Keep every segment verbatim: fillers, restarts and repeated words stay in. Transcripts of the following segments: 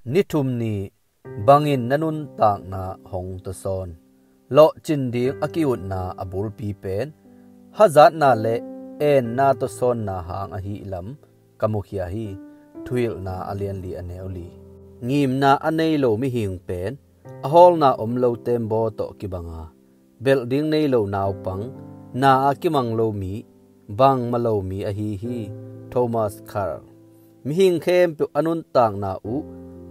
Ni thum ni, bangin na nuntakna hong tawsawn? Lawhcin ding a ki-utna a bulpi pen hazatna le enna tawsawnna hang ahi lam ka mukhia hi. Thuhilhna a lianli a neu li. Ngimna a nei lo mihing pen a hawlna om lo tembaw tawh kibanga, belh ding nei lo naupang, na a kimang lo mi, bangmah lo mi ahi hi. Thomas Carlyle. Mihing khempeuh a nuntakna uh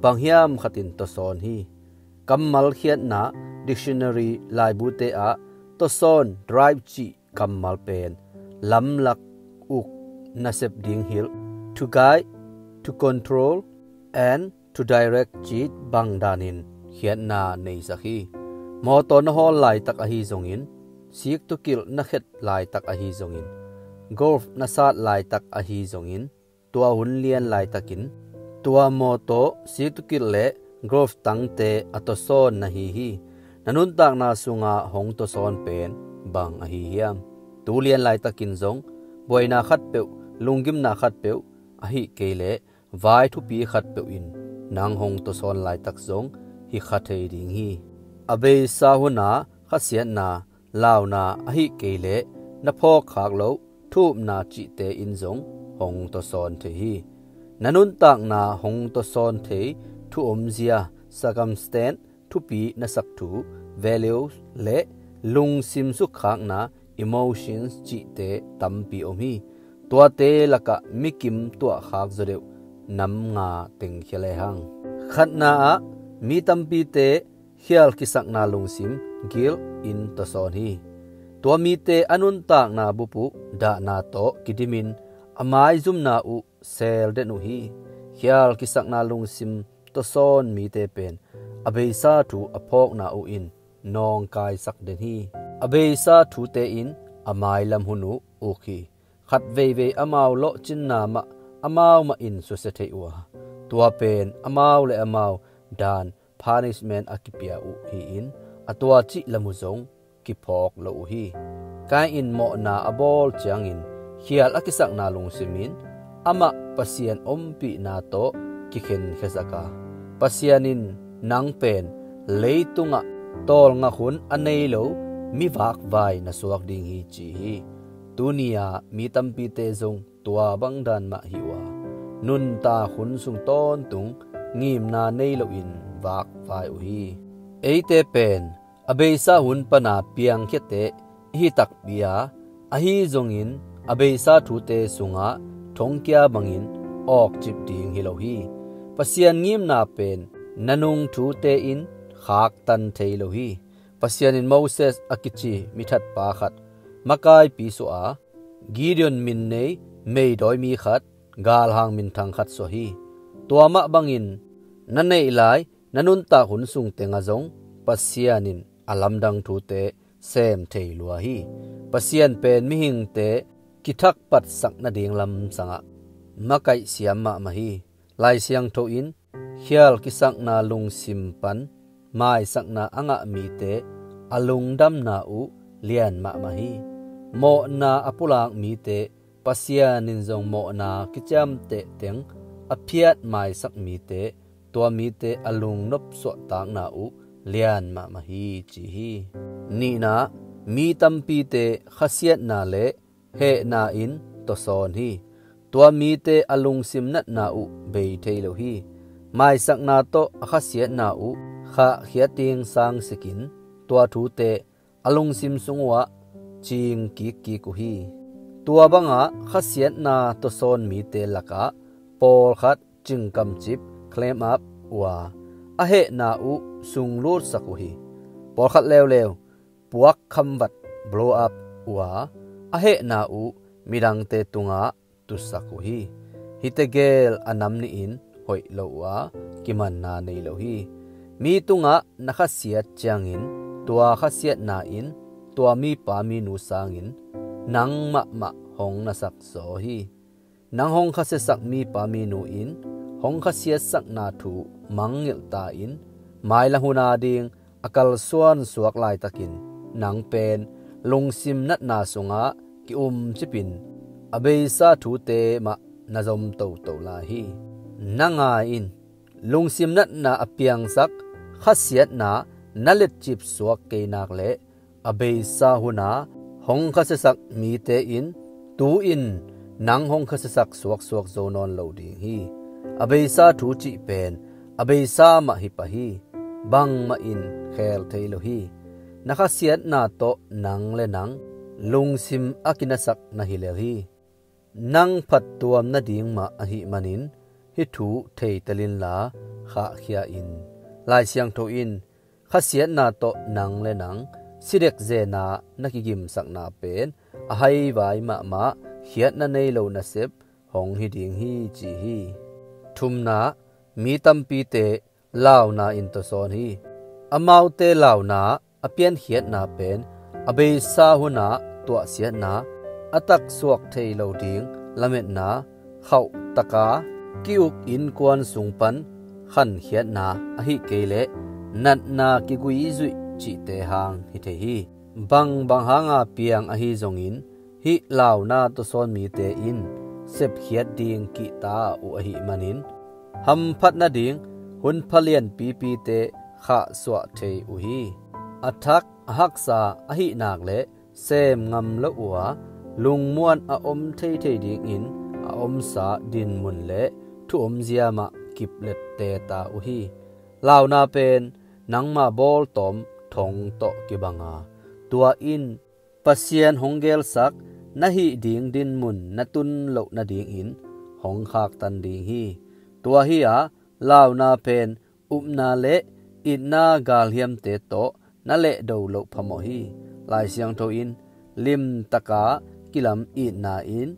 bang hiam khatin tawsawn hi. Kammal khiatna dictionary laibute ah tawsawn, drive cih kammal pen lamlak uk nasep ding hilh, to guide, to control and to direct cih bang danin khiatna neisak hi. Mawtaw na hawl laitak ahi zongin, siktukilh na khet laitak ahi zongin, golf na sat laitak ahi zongin, tua hun lian laitakin tua mawtaw siktukilh le golf tangte a tawsawn na hi hi. Na nuntakna sunga hong tawsawn pen bang ahi hiam? Tu lian laitakin zong buaina khatpeuh, lunggimna khatpeuh, ahih kei leh vai thupi khatpeuh in nang hong tawsawn laitak zong hi kha thei ding hi. A beisa huna khasiatna, launa, ahih kei leh na phawkkhak loh thu-upna cihte in zong hong tawsawn thei hi. Na nuntakna hong tawsawn thei thu-umzia, circumstance, thupi na sak thu, values, le lungsim sukkhakna, emotions, cihte tampi om hi. Tuate lakah mikim tuahkhak zawdeuh nam nga tengkhia lehang. Khatna ah, mi tampite khial kisakna lungsim, guilt, in tawsawn hi. Tua mite a nuntakna bup uh dahna tawh kidimin a maizumna uh seel den uh hi. Khial kisakna lungsim tawsawn mite pen a beisa thu a phawkna uh in nawngkaisak den hi. A beisa thute in a mailam hun uh uk hi. Khatveivei amau lawhcinna mah amau mah in susia thei uh a, tua pen amau le amau dan, punishment, a kipia uh hi-in, a tua cih lam uh zong kiphawk lo uh hi. Kain in mawhna a bawl ciangin khial a kisakna lungsim in amah Pasian ompihna tawh kikhenkhiasak a, Pasian in nang pen leitungah tawlngak hun a nei lo mi vakvai na suak ding hi, ci hi. Tuni-a mi tampite zong tua bang dan mah hi uh a, nuntak hun sung tawntung ngimna nei loin vakvai uh hi. Eite pen a beisa hun pana piangkhiate i hi takpi a, ahi zongin a beisa thute sungah thongkia bangin awkcip ding hi lo hi. Pasian ngimna pen na nung thute in khaktan thei lo hi. Pasian in Moses a kici mithatpa khat makaipi suah a, Gideon min nei meidawimi khat, galhang minthang khat suah hi. Tua mah bangin na neih lai na nuntak hun sung tengah zong Pasian in a lamdang thute sem thei lua hi. Pasian pen mihingte kithakpatsak nading lamsangah makaihsiam mahmah hi. Lai Siangtho in khial kisakna lungsim pan maisakna a ngah mite a lungdamna uh lian mahmah hi. Mawhna a pulak mite Pasian in zong mawhna kiciamteh teng a phiat maisak mite, tua mite a lungnop suahtakna uh lian mahmah hi, ci hi. Nihna, mi tampite khasiatna le hehna in tawsawn hi. Tua mite a lungsim natna uh bei thei lo hi. Maisakna tawh a khasiatna uh khahkhia ting sangsikin tua thute a lungsim sung uhah cing kikkik uh hi. Tua bangah khasiatna tawsawn mite lakah pawlkhat cingkamcip, claim up, uh a, a hehna uh sunglutsak uh hi. Pawlkhat leuleu puakkhamvat, blow up, uh a, a hehna uh midangte tungah tusak uh hi. Hihte gel a nam nihin hoih lo uh a, kimanna nei lo hi. Mi tungah na khasiat ciangin tua khasiatna in tua mipa minu sangin nang mahmah hong nasak zaw hi. Nang hong khasiasak mipa minu in hong khasiatsakna thu mangngilh ta in, mailam hun ading a kalsuan suak laitakin nang pen lungsim natna sungah ki-umcipin a beisa thute mah na zom toto lai hi. Na ngai in, lungsim natna a piangsak khasiatna na letcip suak kei nak leh a beisa huna hong khasiasak mite in tu-in nang hong khasiasak suaksuak zo nawn lo ding hi. A beisa thu cih pen a beisa mah hi pah hi. Bangmah in khel thei lo hi. Na khasiatna tawh nang le nang lungsim a kinasak na hi lel hi. Nang phattuam nading mah ahih manin hih thu theitel inla khahkhia in. Lai Siangtho in khasiatna tawh nang le nang sidek zena na kigimsakna pen a haivai mahmah khiatna nei lo nasep hong hi ding hi ci hi. Thumna, mi tampite launa in tawsawn hi. Amaute launa a piankhiatna pen a beisa huna tuahsiatna, a taksuak thei lo ding lametna, khauhtaka ki-uk innkuan sung pan khankhiatna, ahih kei leh natna kiguizuih cihte hang hi thei hi. Bangbang hanga piang ahi zongin hih launa tawsawn mite in sepkhiat ding kihta uh ahih manin hamphat nading hun phalianpipite khahsuah thei uh hi. A thak a haksa ahih nak leh sem ngam lo uh a, lungmuan a om theithei dingin a omsa dinmun le thu omzia mah kiplette ta uh hi. Launa pen nangmah bawltawm thong tawh kibanga, tua in Pasian hong gelsak na hih ding dinmun na tun loh nadingin hong khaktan ding hi. Tua hi-a launa pen upna le itna galhiamte tawh na lehdo loh phamawh hi. Lai Siangtho in limtaka kilam itna in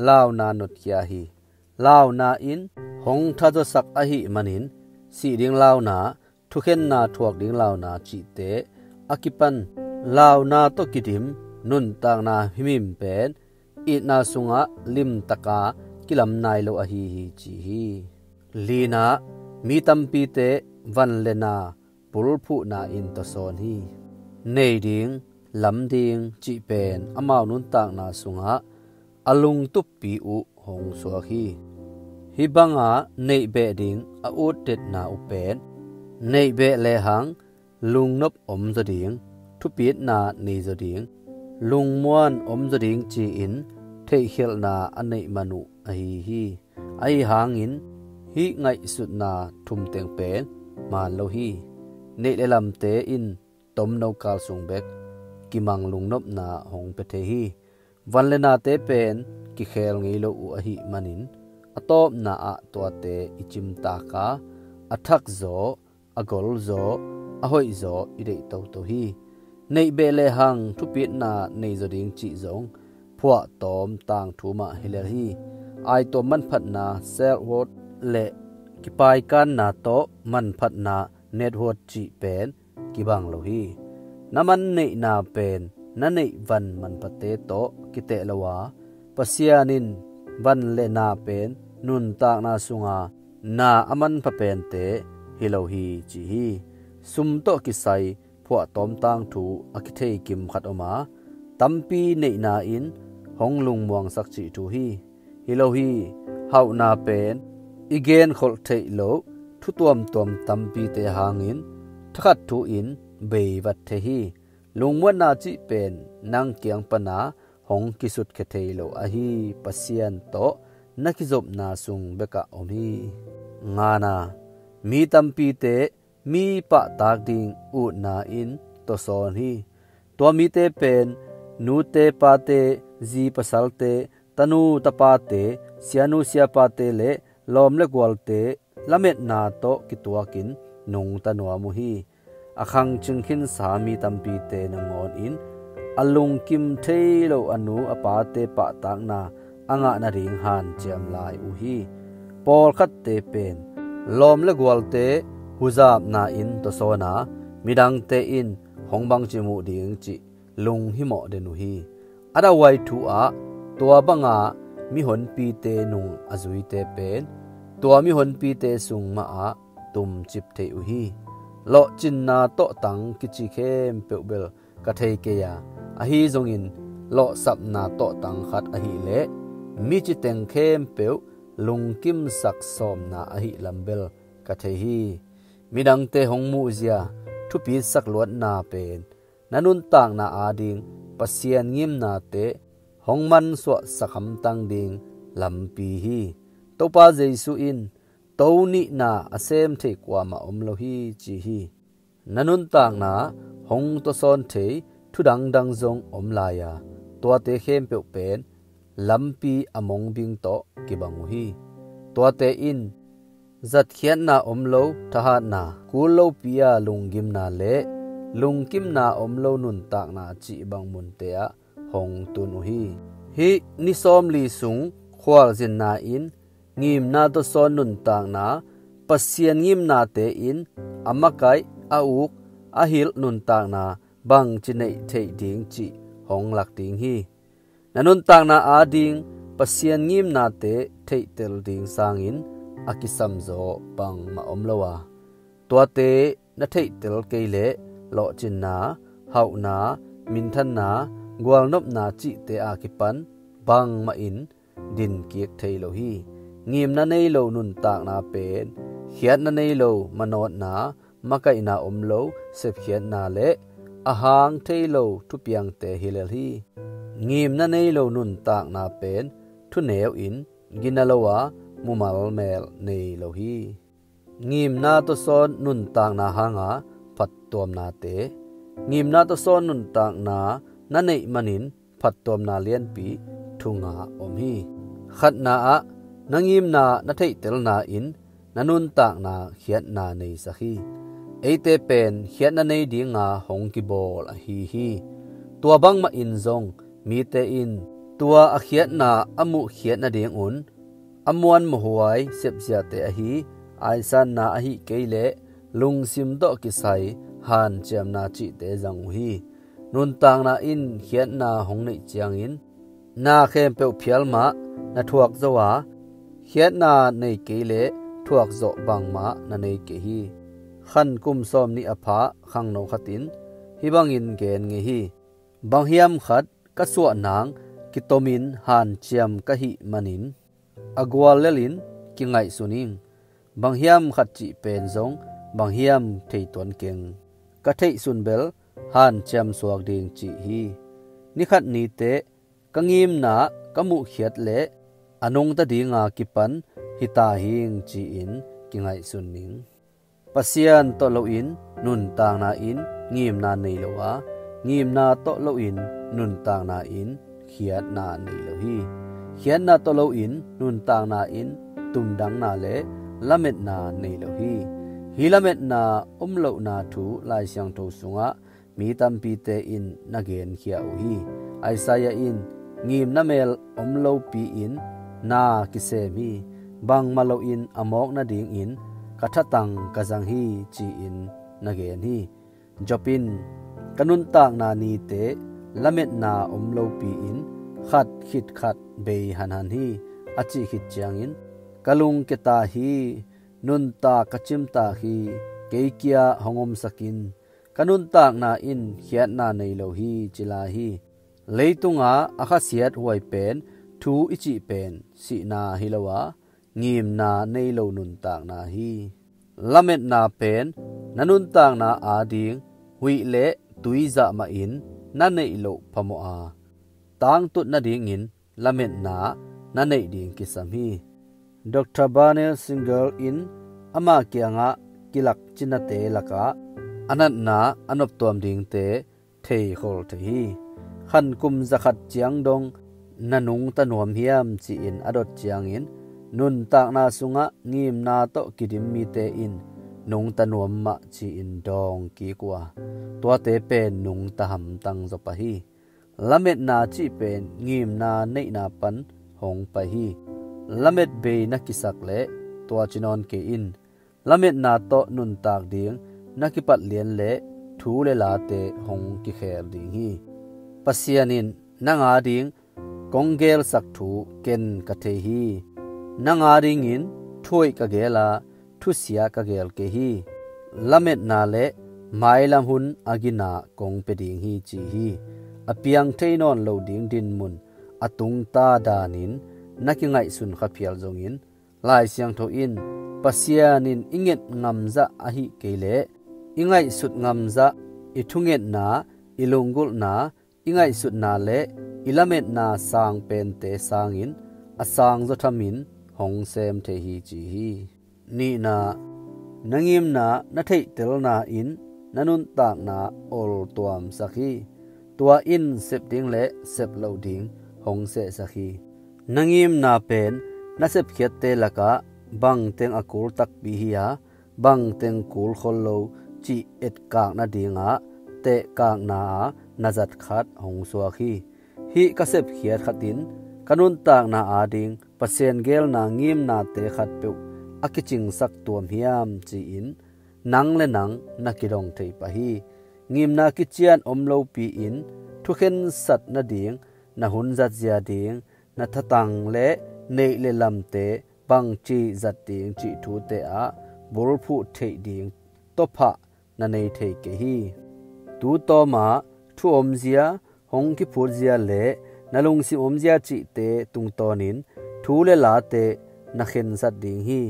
launa notkhia hi. Launa in hong thazasak ahih manin sih ding launa, thukhenna thuak ding launa cihte a kipan launa tawh kidim nuntakna himhim pen itna sungah limtaka kilam nai lo ahi hi ci hi. Lina, mi tampite van le na bulphuhna in tawsawn hi. Nei ding, lam ding cih pen amau nuntakna sungah a lungtuppi uh hong suak hi. Hih banga neihbeh ding a utdetna uh pen neihbeh lehang lungnop omzaw ding, thupitna neizaw ding, lungmuan omzaw ding ci-in theihkhialhna a neih man uh ahi hi. Ahi hangin hih ngaihsutna thumteng pen maan lo hi. Neih le lamte in tomno kal sung bek kimang lungnopna hong pia thei hi. Van le nate pen kikhel ngei lo uh ahih manin a tawpna ah tuate i cimtaka a thakzaw, a golzaw, a hoihzaw i deih toto hi. Neihbeh lehang thupitna neizaw ding cih zong phuahtawm tangthu mah hi lel hi. Aituam manphatna, self-worth, le kipaikanna tawh manphatna, net worth, cih pen kibang lo hi. Na man neihna pen na neih van manphate tawh kiteh lo a, Pasian in van le na pen nuntakna sunga na a manpha pente hi lo hi ci hi. Sum tawh kisai phuahtawm tangthu a kithei kim khat om a, tampi neihna in hong lungmuangsak cih thu hi. Hi lo hi, hauhna pen i genkholh theih loh thu tuamtuam tampite hangin thakhat thu-in beivat thei hi. Lungmuanna cih pen nang kiang pana hong kisutkhia thei lo ahi Pasian tawh na kizopna sung bekah om hi. Ngana, mi tampite mi pahtak ding utna in tawsawn hi. Tua mite pen nute pate, zi pasalte, tanu tapate, sianu siapate le lawm le gualte lametna tawh kituakin nungta nuam uh hi. A khangcing khinsa mi tampite nangawn in a lungkim thei lo a nu a pate pahtakna a ngah nading hanciam lai uh hi. Pawlkhatte pen lawm le gualte huzapna in tawsawn a, midangte in hong bangci muh ding cih lunghimawh den uh hi. A dauhuai thu ah tua banga mihonpite nung a zuite pen tua mihonpite sung mahah tumcip thei uh hi. Lawhcinna tawhtang kici khempeuh bel ka thei kei a, ahi zongin lawhsapna tawhtang khat ahileh mi citeng khempeuh lungkimsak sawmna ahih lam bel ka thei hi. Midangte hong muhzia thupitsak luatna pen na nuntakna ading Pasian ngimnate hong mansuahsak hamtang ding lampi hi. Topa Jesu in to nihna a sem thei kuamah om lo hi ci hi. Na nuntakna hong tawsawn thei thu dangdang zong om lai a, tuate khempeuh pen lampi a mong bing tawh kibang uh hi. Tuate in zatkhiatna om lo thahatna, kul lopi a lunggimna le lungkimna om lo nuntakna cih bang munte ah hong tun uh hi. Hih ni sawmli sung khualzinna in ngimna tawsawn nuntakna, Pasian ngimnate in a makaih, a uk, a hilh nuntakna bangci neih theih ding cih hong lak ding hi. Na nuntakna ading Pasian ngimnate theihtel ding sangin a kisamzaw bangmah om lo a, tuate na theihtel kei leh lawhcinna, hauhna, minthanna, gualnopna cihte a kipan bangmah in dinkik thei lo hi. Ngimna nei lo nuntakna pen khiatna nei lo manawtna, makaihna om lo sepkhiatna le a hang thei lo thupiangte hi lel hi. Ngimna nei lo nuntakna pen thuneu in gina lo a, mumal mel nei lo hi. Ngimna tawsawn nuntakna hanga phattuamnate. Ngimna tawsawn nuntakna na neih manin phattuamna lianpi thu nga om hi. Khatna ah, na ngimna na theihtelna in na nuntakna khiatna neisak hi. Eite pen khiatna nei dinga hong kibawl ahi hi. Tua bangmah in zong mite in tua a khiatna a muhkhiat nadingun a muanmawhuai sepziate ahi, aisanna ahih kei leh lungsim tawh kisai hanciamna cihte zang uh hi. Nuntakna in khiatna hong neih ciangin na khempeuh phial mah na thuak zo a, khiatna nei kei leh thuak zawh bangmah na nei kei hi. Khan kum sawmnih a pha khangno khat in hih bangin gen ngei hi. Bang hiam khat ka suah nang kitomin hanciam ka hih manin a gual lelin kingaihsun ing. Bang hiam khat cih pen zong bang hiam thei tuan keng. Ka theihsun bel hanciam suak ding cih hi. Nikhat niteh ka ngimna ka muhkhiat leh a nungta dinga kipan hita hing ci-in kingaihsun ning. Pasian tawh loin nuntakna in ngimna nei lo a, ngimna tawh loin nuntakna in khiatna nei lo hi. Khiatna tawh loin nuntakna in tumdangna le lametna nei lo hi. Hih lametna om lohna thu Lai Siangtho sungah mi tampite in na genkhia uh hi. Isaiah in, "Ngimna mel om lopi-in na kisem hi. Bangmah loin a mawk nadingin ka thatang ka zang hi," ci-in na gen hi. Job in, "Ka nuntakna nite lametna om lopi-in khat khit khat bei hanhan hi," a cih khit ciangin, "Ka lungkia ta hi, nuntak ka cimtak hi, kei kia hong omsak in. Ka nuntakna in khiatna nei lo hi," ci lai hi. Leitungah a khasiat huai pen thu i cih pen sihna hi lo a, ngimna nei lo nuntakna hi. Lametna pen na nuntakna ading huih le tuizah mahin na neih loh phamawh a, tangtut nadingin lametna na neih ding kisam hi. Doctor Barney Singer in ama kiangah kilak cinate lakah a natna a noptuam dingte theikhol thei hi. Khan kum zakhat ciang dong na nungta nuam hiam ci-in a dot ciangin, nuntakna sungah ngimna tawh kidim mite in nungta nuam mah ci-in dawng kik uh a, tuate pen nungta hamtang zaw pah hi. Lametna cih pen ngimna neihna pan hong pai hi. Lamet bei na kisak leh tua ci nawn kei in. Lametna tawh nuntak ding na kipat lian leh thu le late hong kikhel ding hi. Pasian in nang ading kong gelsak thu ken ka thei hi. Nang adingin thuhoih ka gel a, thusia ka gel kei hi. Lametna le mailam hun a gina kong pia ding hi ci hi. A piang thei nawn lo ding dinmun a tungta danin na kingaihsun kha phial zongin, Lai Siangtho in Pasian in i nget ngamzah ahih kei leh i ngaihsut ngamzah, i thungetna, i lunggulhna, i ngaihsutna le i lametna sang pente sangin a sangzaw thamin hong sem thei hi ci hi. Nihna, na ngimna na theihtelna in na nuntakna oltuamsak hi. Tua in sep ding le sep loh ding hong sehsak hi. Na ngimna pen na sepkhiatte lakah bangteng a kul takpi hi-a, bangteng kul khol lo cih etkak nadingah tehkakna ah na zat khat hong suak hi. Hih ka sepkhiat khat in ka nuntakna ading Pasian geelna ngimnate khatpeuh a kicingsak tuam hiam ci-in nang le nang na kidong thei pah hi. Ngimna kician om lopi-in thukhensat nading na hun zatzia ding, na thatang le neih le lamte bangci zat ding cih thute ah bulphuh theih ding tawphah na nei thei kei hi. Tu tawmah thu omzia, hong kiphutzia le na lungsim omzia cihte tungtawnin thu le late na khensat ding hi.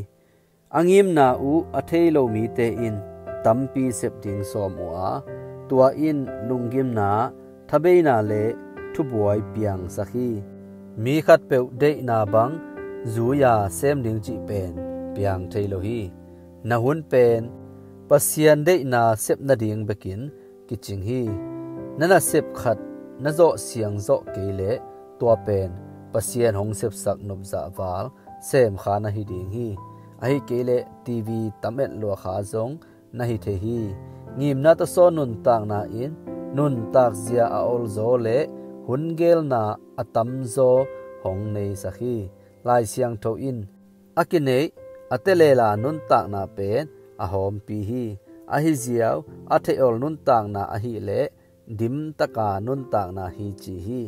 A ngimna uh a thei lo mite in tampi sep ding sawm uh a, tua in lunggimna, thabeina le thubuai piangsak hi. Mi khatpeuh deihna bang zui-a sem ding cih pen piang thei lo hi. Na hun pen Pasian deihna sep nading bekin kicing hi. Na nasep khat na zawh siangzawh kei leh tua pen Pasian hong sepsak nopzah val semkha na hi ding hi. Ahi kei leh T V tam et luakha zong na hi thei hi. Ngimna tawsaw nuntakna in nuntakzia a olzaw le hun geelna a tamzaw hong neisak hi. Lai Siangtho in a kineih a telela nuntakna pen a hawmpi hi. Ahi ziau a theih ol nuntakna ahileh dimtaka nuntakna hi ci hi.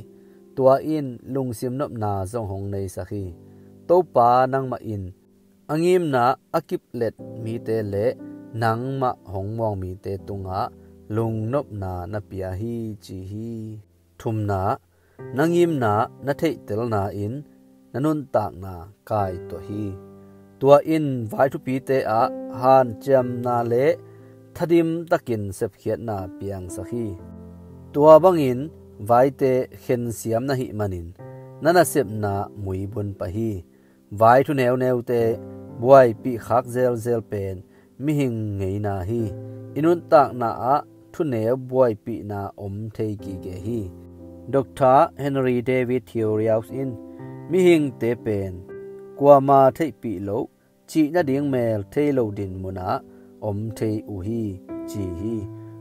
Tua in lungsim nopna zong hong neisak hi. Topa nangmah in a ngimna a kiplet mite le nangmah hong muang mite tungah lungnopna na pia hi ci hi. Thumna, na ngimna na theihtelna in na nuntakna kaituah hi. Tua in vai thupite ah hanciamna le thadim takin sepkhiatna piangsak hi. Tua bangin vaite khensiam na hih manin na nasepna muibun pah hi. Vai thu neuneute buaipih khak zelzel pen mihing ngeina hi. I nuntakna ah thuneu buaipihna om thei gige hi. Doctor Henry David Thoreau in mihingte pen kuama theihpih loh cih nading mel thei lo dinmun ah om thei uh hi ci hi.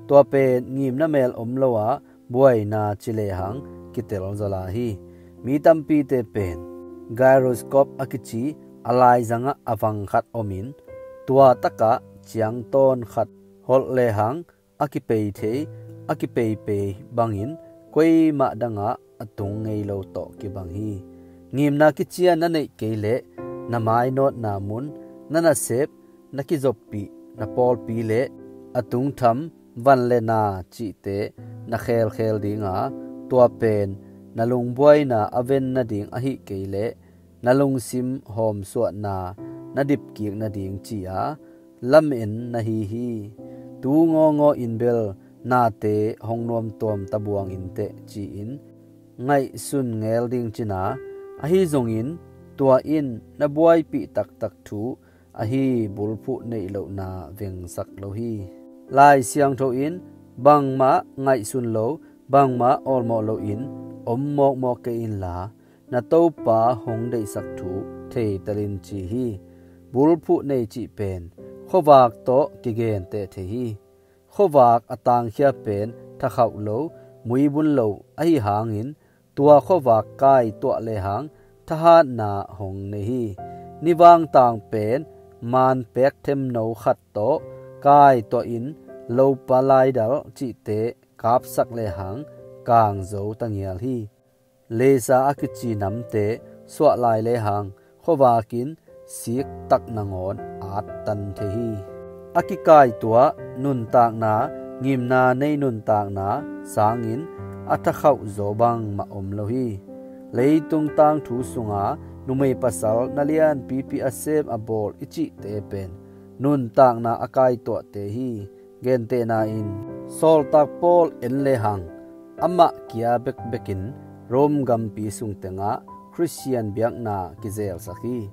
Tua pen ngimna mel om lo ah buaina ci lehang kitel zaw lai hi. Mi tampite pen gyroscope a kici a laizangah a vang khat omin tua takah ciangtawn khat holh lehang a kipei thei, a kipeipei bangin kueimah dangah a tung ngei lo tawh kibang hi. Ngimna kician na neih kei leh na mainawtna mun, na nasep, na kizoppih, na pawlpi le a tungtham van le na cihte na khelkhel dinga, tua pen na lungbuaina a ven nading ahih kei leh na lungsim hawmsuahna na dipkik nading ci-a lamen na hi hi. Tu ngawngawin bel nate hong nuamtuam tabuang inteh ci-in ngaihsun ngel ding cina, ahi zongin tua in na buaipih taktak thu ahi bulphuh neih lohna vengsak lo hi. Lai Siangtho in bangmah ngaihsun lo, bangmah awlmawh loin om mawkmawk kei inla, na Topa hong deihsak thu theitel in ci hi. Bulphuh nei cih pen khuavak tawh kigenteh thei hi. Khuavak a tangkhia pen thakhauh lo, muibun lo ahi hangin tua khuavak kaituah lehang thahatna hong nei hi. Nivangtang pen manpek themno khat tawh kaituah in lopa laidal cihte kapsak lehang kangzo tangial hi. Lesa a kici namte suah lai lehang khuavak in siktak nangawn attan thei hi. A kikaituah nuntakna, ngimna nei nuntakna sangin a thakhauh zaw bangmah om lo hi. Leitung tangthu sunga numei pasal na lianpipi a sem a bawl i cihte pen nuntakna a kaituahte hi. Gentehna in, Sawltak Paul en lehang amah kia bekbekin Rom gampi sung tengah Khristian biakna kizelsak hi.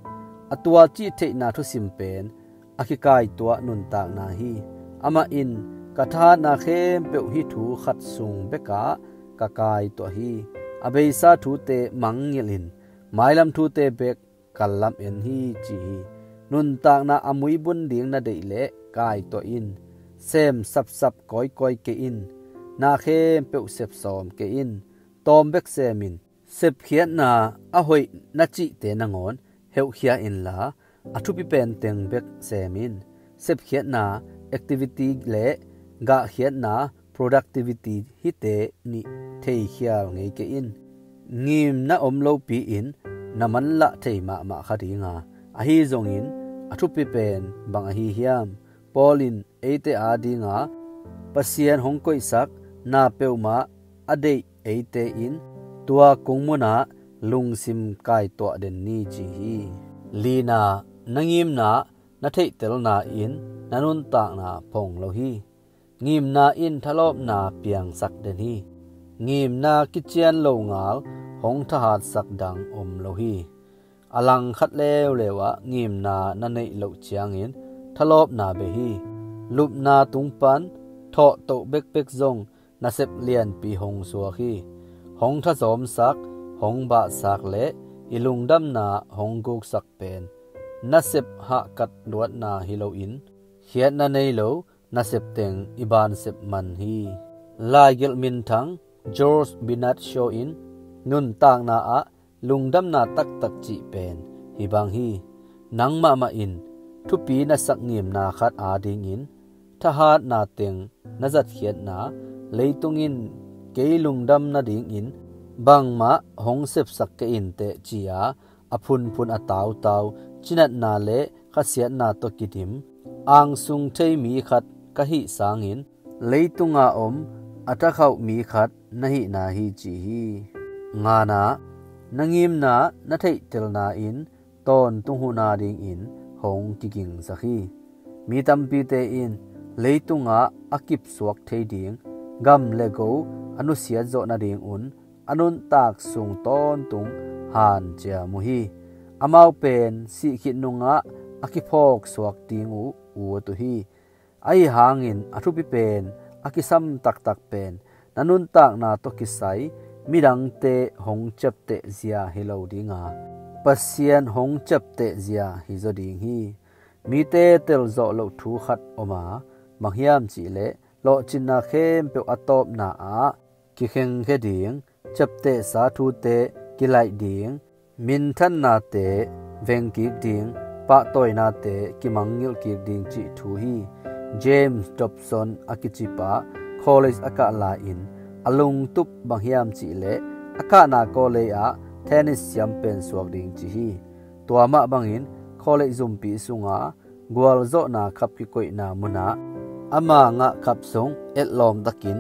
A tua cih theihna thusim pen a kikaituah nuntakna hi. Amah in, ka thahatna khempeuh hih thu khat sung bekah ka kaituah hi. A beisa thute mangngilhin, mailam thute bek kallam en hi, ci hi. Nuntakna a muibun ding na deih leh kaituah in. Sem sapsap kawikawi kei in. Na khempeuh sepsawm kei in. Tawm bek sem in. Sepkhiatna a hoih na cihte nangawn heuhkhia inla, a thupi pen teng bek sem in. Sepkhiatna activity le gahkhiatna productivity hihte nih theikhial ngei kei in. Ngimna om lopi in na manlah thei mahmah kha dinga, ahi zongin a thupi pen bang ahi hiam? Paul in eite adinga Pasian hong koihsak na peuhmah a deih eite in tua kung munah lungsim kaituah den ni, ci hi. Lina, na ngimna na theihtelna in na nuntakna phong lo hi. Ngimna in thalawpna piangsak den hi. Ngimna kician lo ngal hong thahatsak dang om lo hi. A langkhat leuleu ah ngimna na neih loh ciangin thalawpna bei hi. Lupna tung pan thawhtoh bekbek zong nasep lianpi hong suak hi. Hong thazawmsak, hong bahsak le i lungdamna hong guksak pen nasep hahkat luatna hi loin, khiatna nei lo nasep teng i bansep man hi. Laigelh minthang George Bernard Shaw in nuntakna ah lungdamna taktak cih pen hih bang hi. Nang mahmah in thupi na sak ngimna khat adingin thahatna teng na zatkhiatna, leitung in kei lungdam nadingin bangmah hong sepsak kei inteh, ci-a a phunphun a tautau cinatna le khasiatna tawh kidim, angsung thei mi khat ka hih sangin leitunga om a thakhauh mi khat na hihna hi, ci hi. Ngana, na ngimna na theihtelna in tawntung hun adingin hong kigingsak hi. Mi tampite in leitungah a kipsuak thei ding gam le go a nusiat zawh nadingun a nuntak sung tawntung hanciam uh hi. Amau pen sihkhit nungah a kiphawksuak ding uh ut uh hi. Ahi hangin a thupi pen, a kisam taktak pen na nuntakna tawh kisai midangte hong ciapteh zia hi lo dinga, Pasian hong ciapteh zia hi zaw ding hi. Mite telzawh loh thu khat om a, bang hiam cihleh lawhcinna khempeuh a tawpna ah kikhengkhia ding, ciaptehsa thute kilaih ding, minthannate vengkik ding, pahtawinate kimangngilh kik ding cih thu hi. James Dobson a kicipa college a kah lai-in a lungtup bang hiam cihleh a kahna kawlei ah tennis siam pen suak ding ci hi. Tua mah bangin college zumpi sunga gualzawhna khap kikoihna munah ama ngah khap zong etlawm takin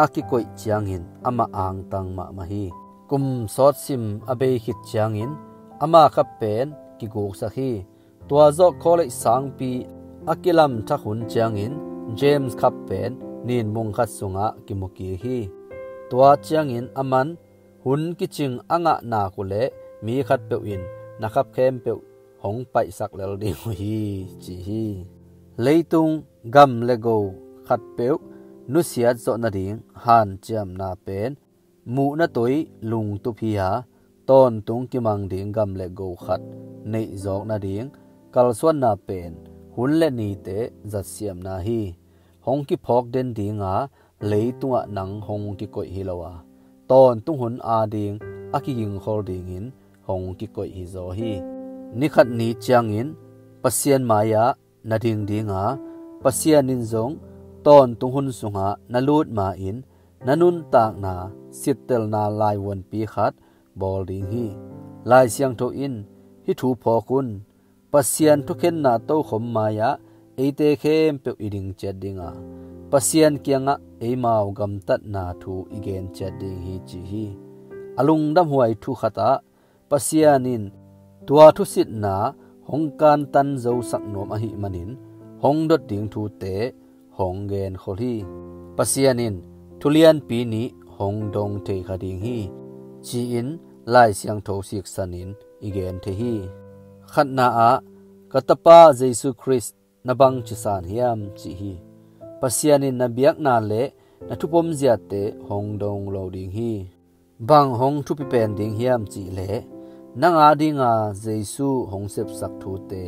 a kikoih ciangin amah angtang mahmah hi. Kum sawtsim a bei khit ciangin ama khap pen kiguksak hi. Tua zawh college sangpi a kilamthak hun ciangin James khap pen ninmung khat sungah kimu kik hi. Tua ciangin aman hun kicing a ngah nak uhleh mi khatpeuh in na khap khempeuh hong paihsak lel ding uh hi, ci hi. Leitung gam le go khatpeuh nusiat zawh nading hanciamna pen muhna toi lungtup hi a, tawntung kimang ding gam le go khat neihzawk nading kalsuanna pen hun le nite zatsiamna hi. Hong kiphawk den dinga leitungah nang hong kikoih hi lo a, tawntung hun ading a kigingkhol dingin hong kikoih hi zaw hi. Nikhat ni ciangin Pasian mai-ah na ding dinga, Pasian in zong tawntung hun sungah na lut ma-in na nuntakna sittelna laivuanpi khat bawl ding hi. Lai Siangtho in hih thu phawk un, Pasian thukhenna tokhom mai-ah eite khempeuh i ding ciat dinga, Pasian kiangah eimau gamtatna thu i gen ciat ding hi, ci hi. A lungdamhuai thu khatah Pasian in Tua thusitna hong kantan zosak nuam ahih manin hong dot ding thute hong genkhol hi. Pasian in thu lianpi nih hong dong thei kha ding hi, ci-in Lai Siangtho siksanin i gen thei hi. Khatna ah, ka tapa Jesu Khrist na bangci san hiam, cih hi. Pasian in na biakna le na thupomziate hong dong lo ding hi. Bang hong thupi pen ding hiam cih leh, nang a dinga Jesu hong sepsak thute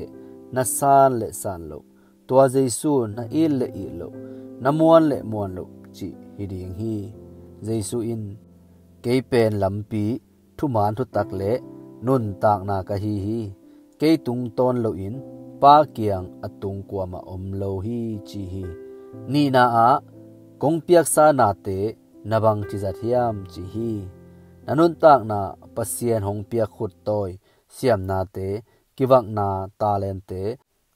na san le san loh, tua Jesu na it le it loh, na muan le muan loh cih hi ding hi. Jesu in, kei pen lampi, thuman thutak le nuntakna ka hi hi. Kei tungtawn loin Pa kiang a tung kuamah om lo hi, ci hi. Nihna ah, kong piaksa nate na bangci zat hiam, ci hi. Na nuntakna Pasian hong piak khut tawi siamnate, kivakna talente,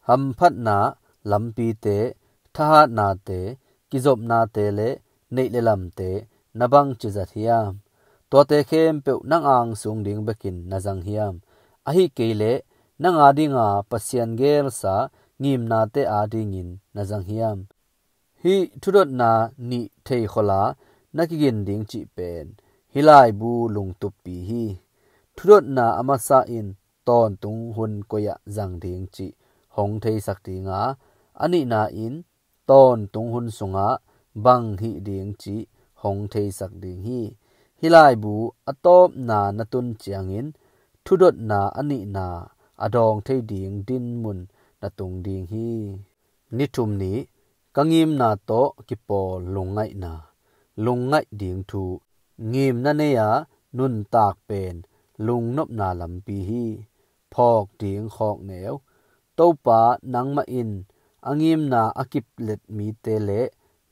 hamphatna lampite, thahatnate, kizopnate le neih le lamte na bangci zat hiam? Tuate khempeuh nang angsung ding bekin na zang hiam? Ahi kei leh nang a dinga Pasian gelsa ngimnate a dingin na zang hiam? Hih thudotna nih theikhol a na kigin ding cih pen hih laibu lungtuppi hi. Thudotna a masa in tawntung hun koi-ah zang ding cih hong theisak dinga, a nihna in tawntung hun sungah bang hih ding cih hong theisak ding hi. Hih laibu a tawpna na tun ciangin thudotna a nihna a dawng thei ding dinmun na tung ding hi. Ni thum ni, ka ngimna tawh kipawl lungngaihna, lungngaih ding thu. Ngimna nei-a nuntak pen lungnopna lampi hi. Phawk ding khawkneu. Topa, nangmah in a ngimna a kiplet mite le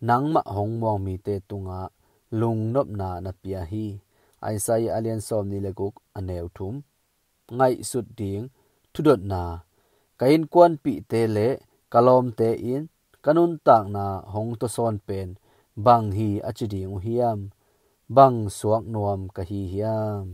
nangmah hong muang mite tungah lungnopna na pia hi. Isaiah a lian sawm ni le guk, a neu thum. Ngaihsut ding thudotna. Ka innkuanpihte le ka lawmte in ka nuntakna hong tawsawn pen bang hi a ci ding uh hiam? Bang suak nuam ka hi hiam?